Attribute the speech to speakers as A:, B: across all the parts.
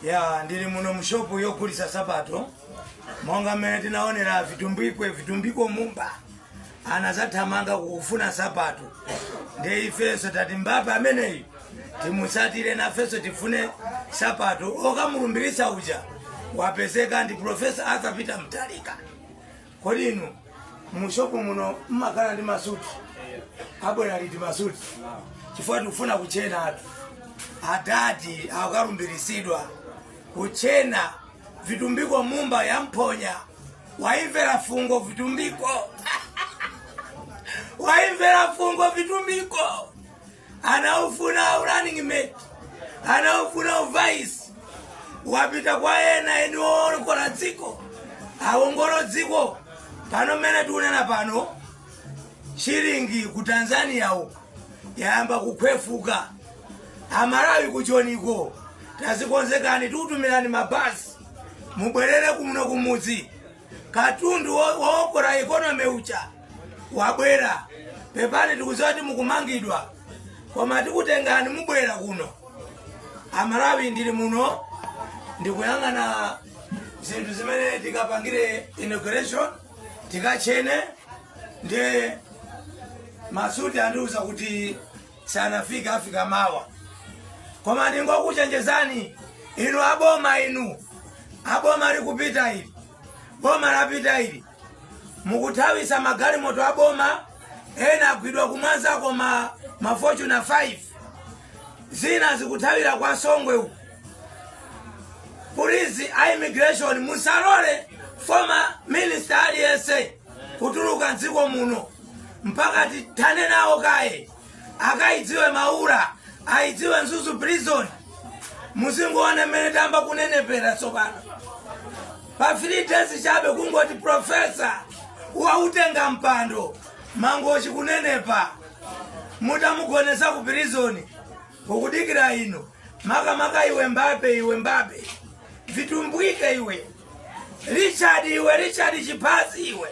A: Ya, ndili muno mushopu yogulisa sapato. Monga mmene tinaonera Vitumbikwe, Vitumbiko Mumba anazathamanga kufuna sapato, ndiye ifenso tati Mbape ameneyu timusatire, nafenso tifune sapato. Okamulumbirisa uja wapezeka ndi Professor Arthur Peter Mutharika. Kodi inu mushopu muno mmakhala ndi masuti? Abwera liti masuti? Chifukwa tikufuna kuchena atu. Adadi akalumbirisidwa kuchena. Vitumbiko Mumba yamphonya, waimvera fungo Vitumbiko, waimvera fungo Vitumbiko. Anaufuna running mate, anaufuna uvice, wapita kwa ena eni owongola dziko, awongolo dziko. Pano mmene tikunena pano, shilingi ku Tanzania uku yayamba kukhwefuka. Amalawi kuchoniko, tazikonzekani, tikutumirani mabasi mubwerere kuno kumudzi. Katundu wowokola economy ucha wabwera. Pepani, tikudziwa kuti mukumangidwa, koma tikutengani mubwera kuno. Amalawi, ndili muno ndikuyang'ana zinthu zimene tikapangire inauguration, tikachene. Ndi masuti andiuza kuti sanafika, afika mawa. Koma ndingokuchenjezani inu aboma, inu aboma likupita ili, boma lapita ili, mukuthawisa magalimoto aboma. Ena agwidwa kumwanzako, ma Fortuner 5, zina zikuthawira kwa Songwe uku. Police, a immigration, musalole former minister aliyense kutuluka mdziko muno mpaka tithane nawo kaye. Akaidziwe Maula, aidziwe Mzuzu prison. Muzingoona mmene tamba kunenepera tsopano pa 3 days chabe. Kungoti professor wautenga mpando, Mangochi kunenepa. Mutamugonesa ku prison kukudikira inu, makamaka iwe Mbape, iwe Mbape Vitumbwike, iwe Richard, iwe Richard Chiphazi, iwe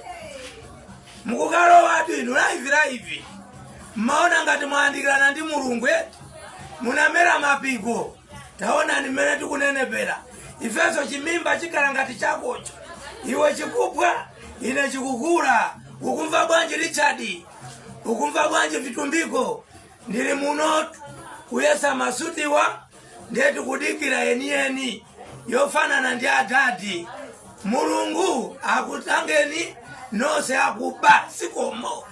A: mukukalowatu inu live live. Mmaona ngati mwayandikirana ndi Mulungu eti? Munamera mapiko. Taonani mmene tikunenepera ifenso, chimimba chikhala ngati chakocho. Iwe chikupwa, ine chikukula. Ukumva bwanji Richard? Ukumva bwanji Vitumbiko? Ndili muno kuyesa masutiwa, ndiye tikudikira yeniyeni yofanana ndi adadi. Mulungu akutangeni nonse akuba. Sikomo.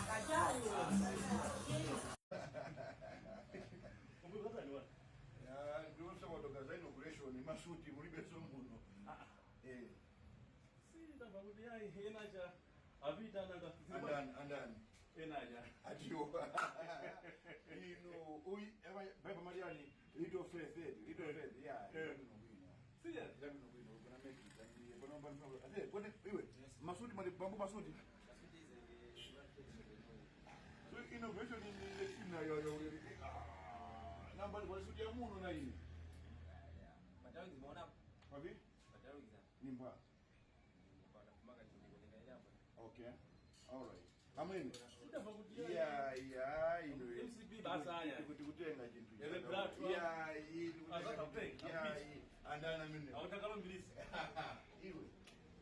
B: Ya, ndiwonse watoka za inauguration, masuti mulibenso muno.
C: Sindamva kuti ayi, enacha apita nanga.
B: Andani, andani?
C: Enacha.
B: Atiwo ino uyi baiba mariani, little faith, little faith, yeah. Bwino bwino.
C: Serious?
B: Bwino bwino, we're gonna make it. And pano pano ate kodi iwe masuti mali bambu masuti. So inauguration ni sina yo yo, ah, namba ni suti ya muno na ine. Papi? Nimba. Okay. All right. Amweni.
C: Sindamva kuti ayi.
B: Yeah, ino.
C: MCP basa aya.
B: Kuti kutenga chinthu.
C: Ele blatwa.
B: Yeah, iyi
C: Azaka pay,
B: Yeah,
C: appease.
B: iyi. Andana mine.
C: Awutakalumbilisa.
B: Iwe.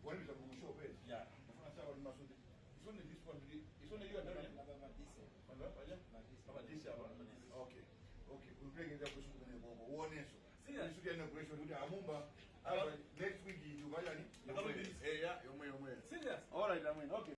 B: Wanipita ku shop eh.
C: Yeah.
B: Nafuna sawa ni masuti. It's only this one. It's only you and Daniel. Baba this apa. Okay. Okay. Kumpengeza kusuti kwenye bongo. Uoneso.
C: Serious?
B: Suti ya inauguration kuti amumba. Apa next week you bayani.
C: Akalumbilisa.
B: Eh, yeah, yomwe yomwe.
C: Serious?
B: All right, I mean, okay.